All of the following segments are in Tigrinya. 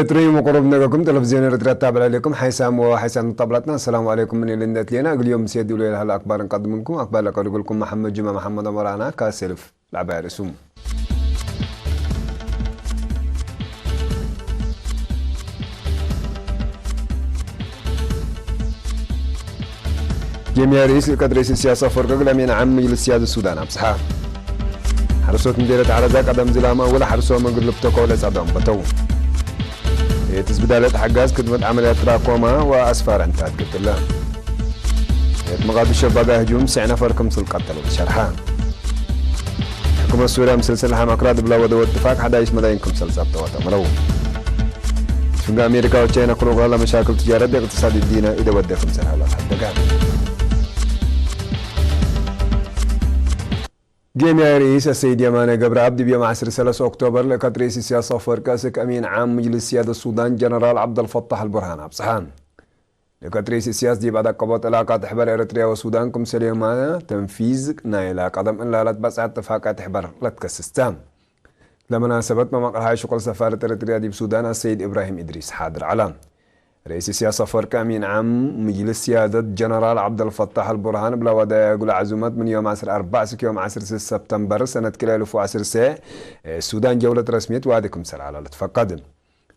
ትርእይዎ ቁሩብ ነገርኩም ቴሌቪዝዮን ኤርትራ ኣተባባዕኩም ሓይሳም ወሓይሳም ተጣብላትና። ሰላም ዓለይኩም፣ ምን ኢለ እንደት ሌና እግልዮም ምስ የድሉ የልሃለ ኣክባር እንቀድምልኩም። ኣክባር ለቀርብልኩም መሓመድ ጁማ መሓመድ ኣመራና ካሰልፍ። ላዕባይ ርእሱ። ጀሚያ ርእስ ልቀት ርእስ እስያስ ኣፈወርቂ ግለሜን ዓም ምጅልስ ስያድ ሱዳን ኣብጽሓ። ሓረስቶት ምዴረት ዓረዛ ቀደም ዝላማ ወላ ሓርሶም እግር ልብተኮ ለጻዶም በተው። የትዝ ብዳለት ሓጋዝ ክድመት ዓመልያት ትራኮማ ወኣስፋር ዕንታት ግብላ። የት መቓዱ ሸባጋ ህጁም ስዕ ነፈር ክምስል ቀተሉ ብሸርሓ። ሕኩመት ሱርያ ምስል ስልሓ ማክራ ድብላ ወደ ወጥፋቅ ሓዳይሽ መዳይን ክምሰል ዛብተዋ ተምረው። ፍንጋ ኣሜሪካ ወቻይና ክሮጋላ መሻክል ትጃረት እቅትሳድ ዲና ኢደ ወደ ክምሰል ሃላ ሓደጋ። ጌምያ ርእስ ኣሰይድ የማነ ገብረኣብ ድብ ዮም ዓስር ሰለስተ ኦክቶበር ልእከት ርእስ ኢሳያስ ኣፈወርቂ ኣስክ ኣሚን ዓም ምጅልስ ስያደ ሱዳን ጀነራል ዓብደልፈታሕ ኣልቡርሃን ኣብጽሓ። ልእከት ርእስ ኢሳያስ ዲብ ኣዳቀቦ ጥላቃት ሕበር ኤረትርያ ወሱዳን ክምሰል ዮማ ተንፊዝ ናይ ላቀደም እላላት በጻት ጥፋቃት ሕበር ለትከስስታ። ለመናሰበት መማቅርሃይ ሽቁል ሰፋርት ኤረትርያ ዲብ ሱዳን ኣሰይድ ኢብራሂም ኢድሪስ ሓድር ዓላ። ርእስ ኢሳያስ ኣፈወርቂ ኣሚን ዓም ምጅልስ ስያደት ጀነራል ዓብደልፈታሕ ኣልቡርሃን ብላዋዳያ እግሉ ዓዙመት ምን ዮም ዓስር ኣርባዕ ስክ ዮም ዓስር ስስ ሰፕተምበር ሰነት ክልኤ እልፍ ዓስር ሰ ሱዳን ጀውለት ረስሚት ዋዲ ክምሰል ዓላ ልትፈቀድ።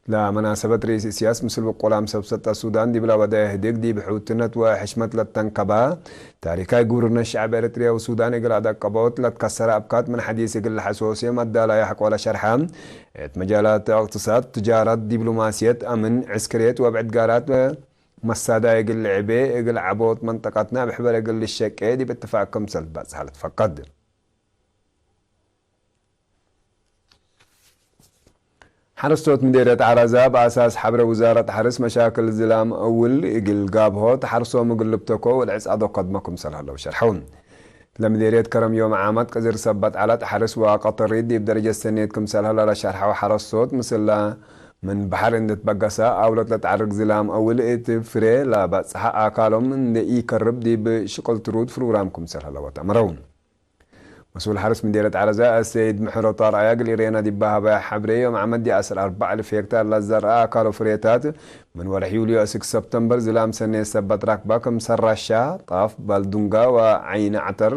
ለመናሰበት ርእስ ኢሳያስ ምስል ብቆላም ሰብ ሰጣ ሱዳን ዲብ ላዋዳያ ህድግ ዲብ ሕውትነት ወሕሽመት ለተንከባ ታሪካይ ጉብርነት ሸዕብ ኤረትርያ ወሱዳን እግል ኣዳቀቦት ለትከሰረ ኣብካት ምን ሓዲስ እግል ለሐሶሴ መዳላያ ሕቆለ ሸርሓ እት መጃላት እቅትሳድ፣ ትጃራት፣ ዲብሎማስየት፣ ኣምን፣ ዕስክርየት ወብዕድ ጋራት መሳዳይ እግል ልዕቤ እግል ዓቦት መንጠቀትና ብሕበር እግል ልሸቄ ዲብ እትፋቅ ክምሰል ትባጽሕ ልትፈቀድ። ሓረስቶት ምዴርየት ዓራዛ ብኣሳስ ሓብረ ውዛረት ሓርስ መሻክል ዝላም እውል እግል ጋብሆ ተሓርሶም እግል ልብተኮ ወልዕጻዶ ከድሞ ክምሰል ሃለው ሸርሐው። ለምዴርየት ከረም ዮም ዓመት ቅዝር ሰበት ዓላት ሓርስ ወቀተሪ ዲብ ደረጀት ሰኔት ክምሰል ሃላ ለሸርሐው ሓረስቶት ምስላ ምን ባሕር እንድትበገሳ ኣውለት ለትዓርግ ዝላም እውል እት ፍሬ ለበጽሐ ኣካሎም እንደ ኢከርብ ዲብ ሽቅል ትሩድ ፕሮግራም ክምሰል ሃለወት ኣምረው። መስኡል ሓርስ ምዴረት ዓረዛ ኣሰይድ ምሕረቱ ኣርኣያ እግል ኢሬና ዲብ ሃባያ ሓብሬ ዮም ዓመት ዲ ዓስር ኣርባዕ እልፍ ሄክታር ለዘርኣ ኣካሎ ፍሬታት ምን ወርሒ ዩልዮ እስክ ሰፕተምበር ዝላም ሰኔ ሰበት ራክባ ክምሰል ራሻ፣ ጣፍ፣ ባልዱንጋ ወዓይኒ ዓተር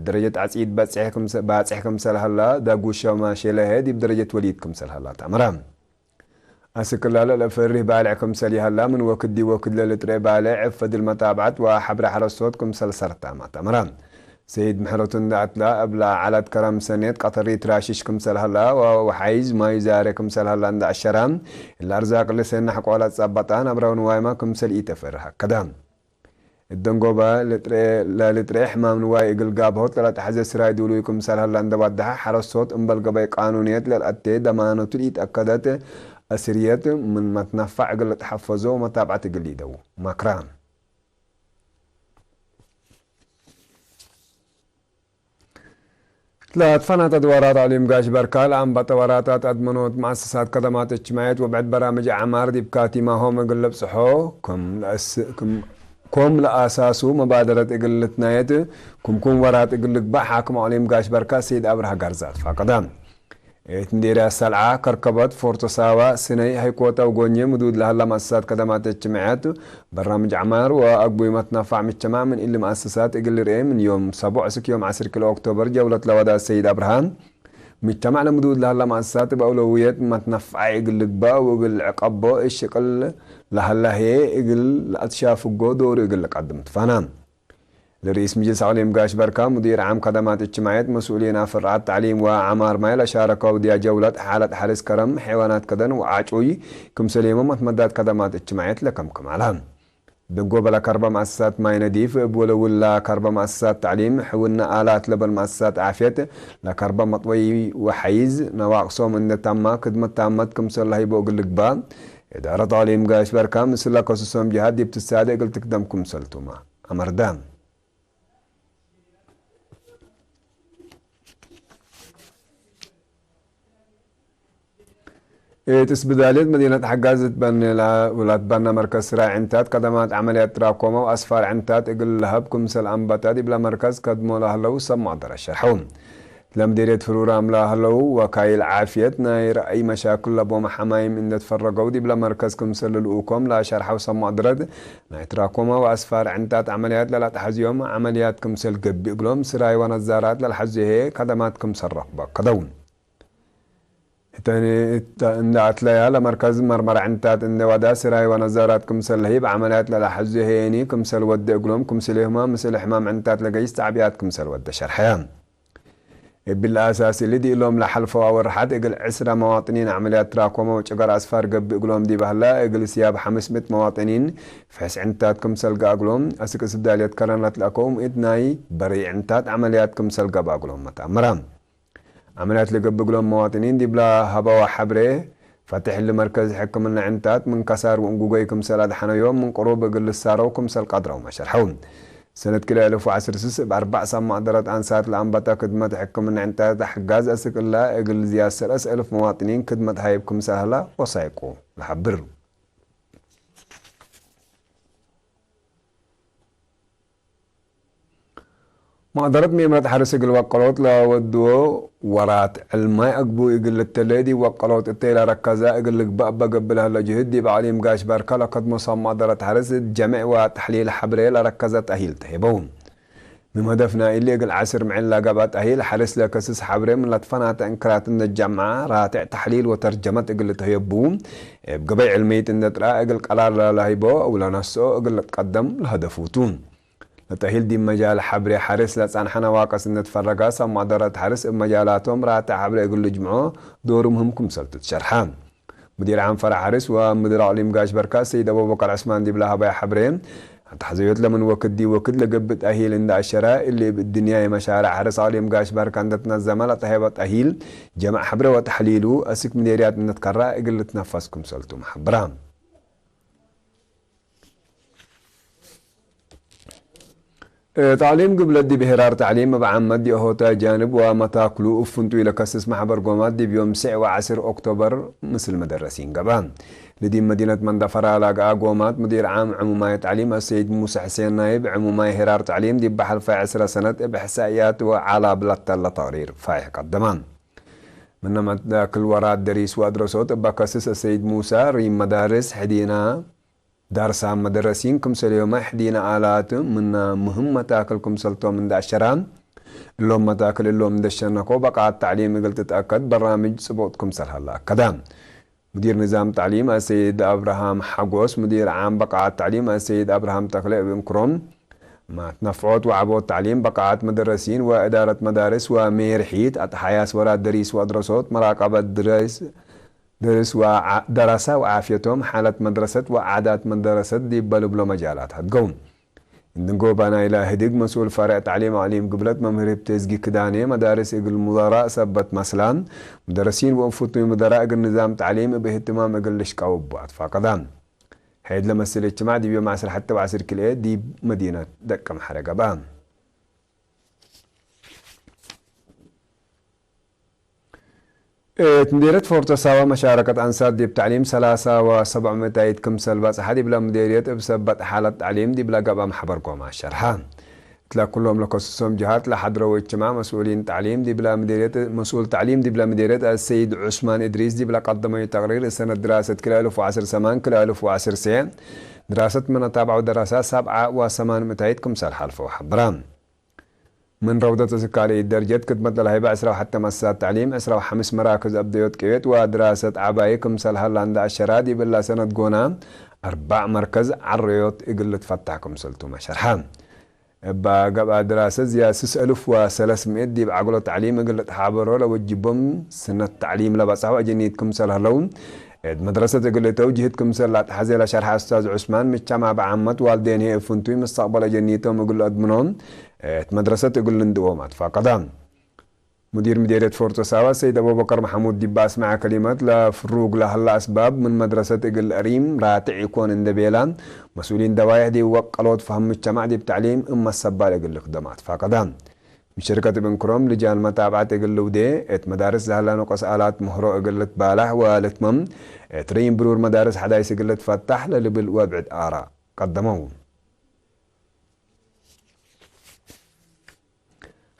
ደረጀት ዓጺድ ባጽሕ ክምሰ-፣ ባጽሕ ክምሰል ሃላ ዳጉ ሸማ ሼለሀ ዲብ ደረጀት ወሊድ ክምሰል ሃላ ተኣምራ። ኣስክላ ለለፈርህ ባልዕ ክምሰል ይሃላ ምን ወክድ ዲብ ወክድ ለልጥሬ ባልዕ ዕፍ ፈድል መታብዓት ወሓብረ ሓረስቶት ክምሰል ሰርታ ማተምራ። ሰይድ ምሕረቱ እንዳ ኣትላ እብላ ዓላት ከረም ሰኔት ቀተሪ ትራሽሽ ክምሰል ሃላ ወወሓይዝ ማዩ ዛሬ ክምሰል ሃላ እንዳ ኣሸራ እላ ኣርዛቅ ልሰና ሕቆላት ጻባጣ ናብራውን ዋይማ ክምሰል ኢተፈርህ ሃከዳ። እደንጎባ ልጥሬ፣ ለልጥሬ ሕማም ንዋይ እግል ጋብሆት ለላተሐዘ ስራይ ድውሉይ ክምሰል ሀላ እንደባደሐ ሐረስቶት እምበል ገበይ ቃኑንየት ለልአቴ ደማኖቱ ኢትአከደት አስርየት ምን መትነፋዕ እግል ልትሐፈዞ መታብዐት እግል ይደው። መክራ። ለትፈናተ ድዋራት ዐሊም ጋሽ በርካ ለአንበጠ ወራታት አድመኖት መአሰሳት ከደማት እጅትማዕየት ወብዕድ በራምጅ ዐማር ዲብ ካቲማሆም እግል ልብጽሖ ኮም ለአስ-፣ ኮም፣ ኮም ለአሳሱ መባደረት እግል ልትናየት ክምኩም ወራት እግል ልግባእ ሓክም ዐሊም ጋሽ በርካ ሰይድ አብርሃ ጋርዛት ፋቀዳ። እት ምዴርያ ሰልዓ፣ ከርከበት፣ ፎርቶ ሳዋ፣ ስነይ፣ ሀይኮታ ወጎኘ ምዱድ ለሀላ መአሰሳት ከደማት እጅትማዕየት በራምጅ ዐማር ወአግቡይ መትነፋዕ ምጅተማዕ ምን እሊ መአሰሳት እግል ልርኤ ምን ዮም ሰቡዕ እስክ ዮም ዐስር ክልኤ ኦክቶበር ጀውለት ለወዳ ሰይድ አብርሃ፣ ምጅተማዕ ለምዱድ ለሀላ መአሰሳት እብ አውለውየት መትነፋዕ እግል ልግባእ ወእግል ልዕቀቦ እሽቅል ለሀላ ህዬ እግል ለአትሻፍጎ ዶሩ እግል ልቀድም ትፋና። ለርኢስ ምጅልስ አቅሊም ጋሽ በርካ፣ ሙዲር ዓም ከደማት እጅትማዕየት፣ መስኡሊን አፍርዓት ተዕሊም ወዐማር ማይ ለሻረከው ዲያ ጀውለት ሓለት ሐርስ ከረም፣ ሐይዋናት ከደን ወዓጩይ ክምሰሌመ መትመዳት ከደማት እጅትማዕየት ለከምክም ዐላ። ድጎ በለ ከርበ መአሰሳት ማይ ነዲፍ እብ ወለውላ ከርበ መአሰሳት ተዕሊም፣ ሕውነ አላት ለበል መአሰሳት ዓፍየት፣ ለከርበ መጥወይ ወሐይዝ ነዋቅሶም እንደ ታማ ክድመት ታመት ክምሰል ለሀይቦ እግል ልግባእ፣ እዳረት አቅሊም ጋሽ በርካ ምስለ ከሱሶም ጅሃት ዲብ ትሳደ እግል ትክደም ክምሰል ቱማ። አመርዳ። እት እስብዳልየት መዲነት ሐጋዝ እት በኔላ ውላት ባና መርከዝ ስራይ ዕንታት ከደማት ዐመልያት ትራኮማ ወአስፋር ዕንታት እግል ለሀብ ክምሰል አንበታ ዲብላ መርከዝ ከድሞ ለህለው ሰብ መቅደረት ሸርሐው። ለምዴሬት ፍሩራም ላህለው ወካይል ዓፍየት ናይ ረኣይ መሻክል ለቦም ሓማይም እንደትፈረገው ዲብለ መርከዝ ክምሰል ልኡኮም ላሸርሐው ሰማዕ ድረት ናይ ትራኮማ ወኣስፋር ዕንታት ዓመልያት ለላተሐዝዮም ዓመልያት ክምሰል ገቢ እግሎም ስራይ ወነዛራት ለልሐዝሄ ከደማት ክምሰል ረኽበ ከደው። እተን እንደ ኣትለያ ለመርከዝ መርመራ ዕንታት እንደ ዋዳ ስራይ ወነዛራት ክምሰል ለሂብ ዓመልያት ለላሐዝሄኒ ክምሰል ወደ እግሎም ክምስል ህማ ምስል ሕማም ዕንታት ለገይስ ጣዕብያት ክምሰል ወደ ሸርሐያ። እብል ኣሳሲ ልዲ ኢሎም ለሓልፈዋ ወርሓት እግል ዕስራ መዋጥኒን ዓመልያት ትራኮማ ወጭገር ኣስፋር ገብእ እግሎም ዲባህላ እግል ስያብ ሓምስ ምእት መዋጥኒን ፍሕስ ዕንታት ክምሰል ገኣግሎም ኣስቅ ስዳልየት ከረን ለትለእከው ምእት ናይ በርይ ዕንታት ዓመልያት ክምሰል ገባ እግሎም መታምራ። ዓመልያት ለገብእ እግሎም መዋጥኒን ዲብላ ሃባዋ ሓብሬ ፈትሕ ልመርከዝ ሕክምና ዕንታት ምን ከሳር ወእንጉጎይ ክምሰል ኣድሓነዮም ምን ቅሩብ እግል ልሳረው ክምሰል ቀድረው መሸርሐው። ሰነት ክልኤ እልፍ ወዓስር ስስ እብ ኣርባዕ ሳብ ማእደረት ኣንሳት ለኣንበታ ክድመት ሕክምና ዕንታት ኣሕጋዝ ኣስቅላ እግል ዝያሰር ኣስ እልፍ መዋጥኒን ክድመት ሃይብ ክምሰል ህላ ወሳይቁ ለሓብር። ማእደረት ሜምረት ሓርስ እግል ወቀሎት ለወድዎ ወራት ዕልማይ ኣግቡ እግል ልተለዲ ወቀሎት እተይ ለረከዛ እግል ልግባእ በገብለ ህለ ጅህድ ዲብ ዓሊም ጋሽ ባርካ ለከድሞ ሳብ ማእደረት ሓርስ ጀምዕ ወተሕሊል ሓብሬ ለረከዘ ተሂል ተሂበው። ምን ሀደፍና ኢሊ እግል ዓስር ምዕል ለገባ ተሂል ሓርስ ለከስስ ሓብሬ ምን ለትፈናተ እንክራት እንደ ጀምዓ ራትዕ ተሕሊል ወተርጀመት እግል ልተህየቡ እብ ገበይ ዕልመይት እንደ ጥራ እግል ቀላል ለለሂቦ እው ለነስኦ እግል ልትቀደም ለሀደፉቱ። ለተሂል ዲብ መጃል ሓብሬ ሓርስ ለጸንሐ ነዋቀስ እንደ ትፈረጋ ሳብ ማእደረት ሓርስ እብ መጃላቶም ራትዕ ሓብሬ እግል ልጅምዖ ዶሩ ምህም ክምሰል ትትሸርሐ። ሙዲር ዓም ፈራ ሓርስ ወሙዲር ኣቅሊም ጋሽ በርካ ሰይድ ኣቡበከር ዕስማን ዲብላ ሃባይ ሓብሬ ኣተሐዘዮት ለምን ወክድ ዲ ወክድ ለገብእ ተሂል እንደ ኣሸራ እሊ እብ እድንያ የመሻርዕ ሓርስ ኣቅሊም ጋሽ በርካ እንደ ትነዘመ ለተሄበ ተሂል ጀማዕ ሓብሬ ወተሕሊሉ ኣስክ ምዴርያት እንደ ትከራ እግል ልትነፈስ ክምሰልቱ መሓብራ። ተዕሊም ግብለት ዲብ ሄራር ተዕሊም እብ ዓመት ዲአሆተ ጃንብ ወመታክሉ እፍንቱ ኢለከስስ ማሕበር ጎማት ዲብ ዮም ስዕ ወዓስር ኦክቶበር ምስል መደረሲን ገባ። ልዲብ መዲነት መንደፈራ ላግኣ ጎማት ሙዲር ዓም ዕሙማይ ተዕሊም ኣሰይድ ሙሳ ሕሴን ናይብ ዕሙማይ ሄራር ተዕሊም ዲብ ባሕልፋይ ዕስራ ሰነት እብ ሕሳእያት ወዓላ ብላተለ ተቅሪር ፋይሕ ቀደማ። ምነ መታክል ወራት ደሪስ ወአድረሶት እባ ከስስ ኣሰይድ ሙሳ ሪም መዳርስ ሕዲና ዳርሳ መደረሲን ክምሰል ዮመ ሕዲነ ኣላት ምነ ምህም መታክል ክምሰልቶም እንደ ኣሸራ እሎም መታክል እሎም እንደ ሸነኮ በቃት ተዕሊም እግል ትትኣከድ በራምጅ ጽቡቅት ክምሰል ሀላ ኣከዳ። ሙዲር ንዛም ተዕሊም ኣሰይድ ኣብርሃም ሓጎስ፣ ሙዲር ዓም በቃት ተዕሊም ኣሰይድ ኣብርሃም ተክለ እብ እንክሮም ማት ነፍዖት ወዓቦት ተዕሊም በቃት መደረሲን ወእዳረት መዳርስ ወሜርሒት ኣትሓያስ ወራት ደሪስ ወአድረሶት መራቀበት ድረስ ደርስ ወዓ-፣ ደረሳ ወዓፍየቶም፣ ሓለት መድረሰት ወዓዳት መደረሰት ዲብ በልብሎ መጃላት ሃድገው። እንድንጎ ባናይላ ህድግ መስኡል ፈርዕ ተዕሊም ኣቅሊም ግብለት መምህር ህብተ እዝጊ ክዳኔ መዳርስ እግል ሙደራእ ሰበት መስላ፣ ሙደረሲን ወእንፉቱይ ሙደራእ እግል ንዛም ተዕሊም እብ እህትማም እግል ልሽቃው እቡ ኣትፋቀዳ። ሐይድ ለመስል እጅትማዕ ዲብ ዮም ዓስር ሐተ ወዓስር ክልኤ ዲብ መዲነት ደቀምሐረ ገብአ። እት ምዴርየት ፎርቶ ሳዋ መሻረከት አንሳት ዲብ ተዕሊም ሰላሳ ወሰብዕ ምእታይት ክምሰል በጽሐ ዲብላ ምዴርየት እብ ሰበት ሓለት ተዕሊም ዲብላ ገብአ መሕበር ጎማ ሸርሐ። እትላ ኩሎም ለከሱሶም ጅሃት ለሐድረው እጅትማዕ መስኡሊን ተዕሊም ዲብላ ምዴርየት፣ መስኡል ተዕሊም ዲብላ ምዴርየት አሰይድ ዑስማን እድሪስ ዲብላ ቀደመዩ ተቅሪር እሰነት ድራሰት ክልኤ እልፍ ወዓስር ሰማን ክልኤ እልፍ ወዓስር ሴ ድራሰት መነታብዐው ደረሳ ሰብዓ ወሰማን ምእታይት ክምሰል ሐልፈው ሐብራ። ምን ረውደት እስካሊ ደርጀት ክድመት ለልሀይበ ዕስራ ወሐተ መሳት ተዕሊም፣ ዕስራ ወሐምስ መራክዝ አብደዮት ቅቤት ወድራሰት ዓባይ ክምሰል ሀላ እንደ አሸራ ዲብላ ሰነት ጎና፣ አርባዕ መርከዝ ዓረዮት እግል ልትፈታሕ ክምሰልቱ መሸርሐ። እባ ገብአ ድራሰት ዝያድ ስስ እልፍ ወሰለስ ምእት ዲብ ዓግሎ ተዕሊም እግል ልትሓበሮ ለወጅቦም ስነት ተዕሊም ለበጽሐው አጀኒት ክምሰል ሀለው፣ እት መድረሰት እግል እተው ጅህድ ክምሰል ላትሐዜ ለሸርሐ እስታዝ ዑስማን፣ ምቻም አብ ዓመት ዋልዴንሄ እብ ፍንቱይ ምስተቅበል አጀኒቶም እግል አድምኖም፣ እት መድረሰት እግል ልንድዎም አትፋቀዳ። ሙዲር ምዴርየት ፎርቶ ሳዋ ሰይድ አቡበከር መሐሙድ ዲብ አስመዐ ከሊመት፣ ለፍሩግ ለሀላ አስባብ ምን መድረሰት እግል አሪም ራትዕ ኢኮን እንደ ቤላ፣ መስኡሊን ደዋይሕ ዲብ ወቀሎት ፈህም ምቻማዕ ዲብ ተዕሊም እመ ሰባል እግል ልክደም አትፋቀዳ። ምሽርከት እብ እንክሮም ልጃን መታብዐት እግል ልውዴ፣ እት መዳርስ ለሀላ ነቆስ አላት ምህሮ እግል ልትባላሕ ወልትመም፣ እት ርኢም ብሩር መዳርስ ሐዳይስ እግል ልትፈታሕ ለልብል ወብዕድ አራ ቀደመው።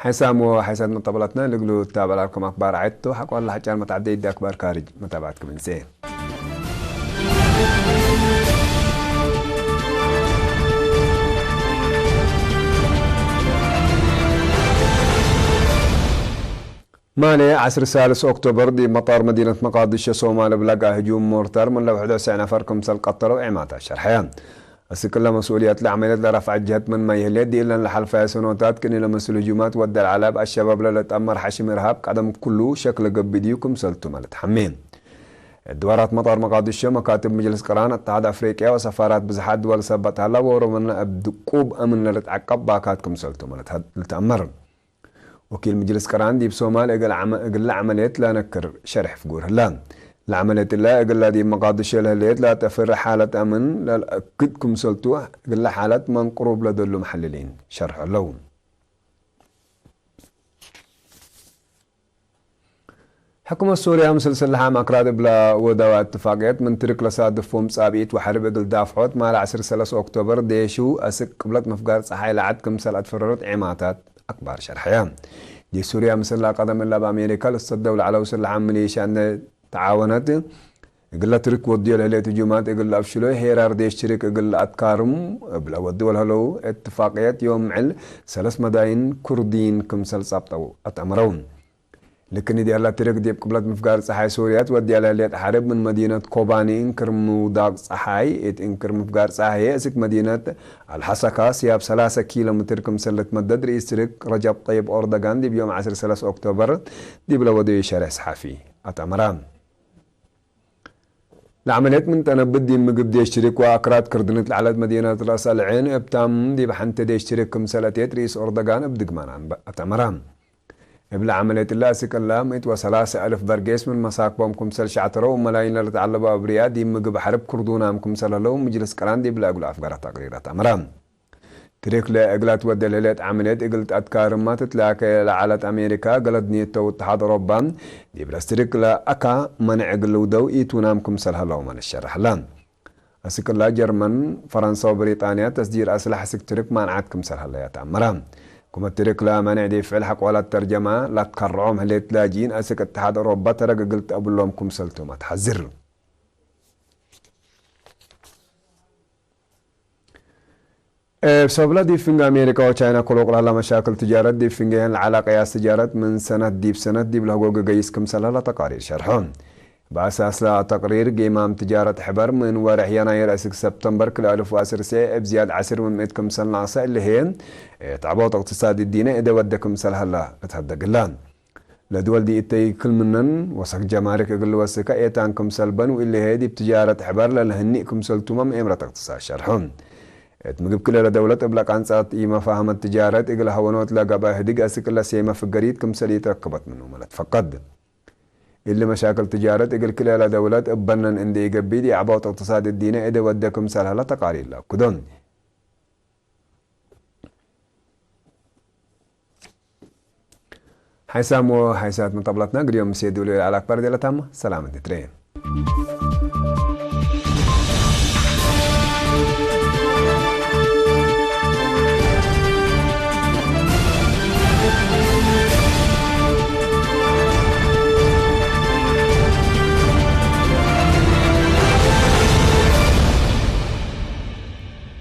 ሓይሳሞ ሓይሳት መጠበላትና ልግሉ ታበላልኩም ኣክባር ዓይቶ ሓቋላ ሓጫር መታዓደ ይዳ ኣክባር ካርጅ መታባትኩም እንሴ። ማሌ ዓስር ሳልስ ኦክቶበር ዲ መጣር መዲነት መቃድሾ ሶማል ብላጋ ህጁም ሞርታር ምን ለውሕዶ ሰዕ ነፈር ክምሰል ቀተለው ዒማታ ሸርሐያ። እስክለ መስኡልያት ለዓመልየት ለረፍዐ ጀህት ምን ማይህልየት ዲእለን ለሓልፋየ ሰኖታት ቅኒ ለመስል ህጁማት ወደ ለዓላብ ኣሸባብ ለለጠመር ሓሽም እርሃብ ቀደም ኩሉ ሸክለ ገብእ ድዩ ክምሰልቱ ማለት ሓሜ። ድዋራት መጣር መቃድሾ መካትብ ምጅልስ ቅራን ኣተሓድ ኣፍሪቅያ ወሰፋራት ብዝሓት ድወል ሰባት ሃላ ወሮመና እብ ድቁብ ኣምን ለልትዓቀብ ባካት ክምሰልቱ ማለት ልተኣመር። ወኪል ምጅልስ ቅራን ዲብ ሶማል እግል ዓመ-፣ እግል ዓመልየት ላነክር ሸርሕ ፍጉር ህላ። ለዓመልየት እላ እግላ ዲብ መቃድሾ ለህልየት ላተፍር ሓለት ኣምን ላልኣክድ ክምሰልቱ እግላ ሓለት መንቅሩብ ለደሉ መሐልሊን ሸርሕ ኣለው። ሕኩመት ሱርያ ምስል ስልሓም ኣክራድ እብላ ወዳዋ እትፋቅየት ምን ትርክ ለሳድፎም ጻብኢት ወሐርብ እግል ዳፍዖት ማል ዓስር ሰለስ ኦክቶበር ዴሹ ኣስቅ ቅብለት ምፍጋር ጸሓይ ለዓድ ክምሰል ኣትፈረረት ዒማታት ኣክባር ሸርሐያ። ዲ ሱርያ ምስላ ቀደም እላ ብኣሜሪካ ልሰደው ለዓለው ስልሓም ሚሊሻ እነ ተዓወነት እግለ ትርክ ወድዮ ለህሌት ህጁማት እግል ኣብሽሎ ሄራር ዴሽ ትርክ እግል ኣትካርም እብለ ወዲ ወልሀለው እትፋቅየት ዮም ምዕል ሰለስ መዳይን ኩርዲን ክምሰል ጻብጠው ኣትኣምረው። ልክኒ ዲያላ ትርክ ዲብ ቅብለት ምፍጋር ጸሓይ ሱርያት ወዲያ ለህሌት ሓርብ ምን መዲነት ኮባኒ እንክር ምውዳቅ ጸሓይ እት እንክር ምፍጋር ጸሓይ እስክ መዲነት ኣልሓሰካ ስያብ ሰላሳ ኪሎ ሜትር ክምሰል ልትመደድ ርኢስ ትርክ ረጃብ ጠይብ ኦርደጋን ዲብ ዮም ዓስር ሰለስ ኦክቶበር ዲብ ለወደዩ ሸርሕ ሰሓፊ ኣትኣምራ። ለዓመልየት ምን ጠነብት ዲብ ምግብ ዴሽ ትርክ ወኣክራድ ክርድንት ለዓለት መዲነት ረእስ ኣልዕን እብታም ዲብ ሓንተ ዴሽ ትርክ ክምሰል ኣትየት ርኢስ ኦርደጋን እብ ድግማን ኣትኣመራ። እብለ ዓመልየት እለ ኣስቅላ ምእት ወሰላሰ ኣልፍ በርጌስ ምን መሳክቦም ክምሰል ሸዕተረው መላይን ለልትዓለቡ ኣብርያ ዲብ ምግብ ሓርብ ክርዱናም ክምሰል ህለው ምጅልስ ቅራን ዲብ ለእግሉ ኣፍጋራት ተቅሪራት ኣትኣመራ። ትርክ ለእግላ ትወደ ለህሌት ዓመልየት እግል ጣትካ ርማ ትትላከ ለዓለት ኣሜሪካ ገለድ ኔቶ ውትሓድ ኦሮባ ዲብ ለስትርክ ለኣካ መንዕ እግል ልውደው ኢቱናም ክምሰል ሀለው ማለት ሸርሕላ። ኣስክላ ጀርመን፣ ፈረንሳ ወብሪጣንያ ተስዲር ኣስላሕ ስክ ትርክ ማንዓት ክምሰል ሀለያ ተኣመራ። ኩመት ትርክ ለመንዕ ዲፍዕል ሓቋላት ተርጀማ ላትካርዖም ህሌት ላጂን ኣስክ እትሓድ ኦሮባ ተረግ እግል ተእብሎም ክምሰልቶም ኣትሓዝር። እብ ሰብለ ዲብ ፍንግ ኣሜሪካ ወቻይና ክሎቅላላ መሻክል ትጃረት ዲብ ፍንገየን ለዓላ ቅያስ ትጃረት ምን ሰነት ዲብ ሰነት ዲብ ለህጎ ገገይስ ክምሰል ሀላ ተቃሪር ሸርሖ። በኣሳስ ለተቅሪር ጌማም ትጃረት ሕበር ምን ወርሕ የናይር እስክ ሰብተምበር ክልኣልፍ ወአስር ሴ እብ ዝያድ ዓስር ምን ምእት ክምሰል ናቅሰ እልሄ እት ዕባውጥ እቅትሳድ እዲነ እደ ወደ ክምሰል ሀላ እትሀደግላ። ለድወል ዲኢተይ ክል ምነን ወሰክ ጀማርክ እግል ልወስከ ኤታን ክምሰል በን ወኢለሄ ዲብ ትጃረት ሕበር ለልህኒእ ክምሰል ቱመም ኤምረት እቅትሳድ ሸርሑ። እት ምግብ ክልለ ደውለት እብለ ቃንጻት ኢመፋህመት ትጃረት እግል ሀወኖት ለገብአ ህድግ አስክለ ሴመ ፍገሪት ክምሰል ኢትረክበት ምኑ መለት ፈቀድ። እሊ መሻክል ትጃረት እግል ክልለ ደውለት እበነን እንደ ኢገቢድ የዕባውጥ እቅትሳድ እዲነ እደ ወደ ክምሰል ሀለ ተቃሪር ለአክዶን። ሓይሳሞ ሓይሳት መጠብላትና ግዲዮም ምሴ ድውሉ ኢለ ኣላክባር ደለታማ ሰላም እንድትሬ።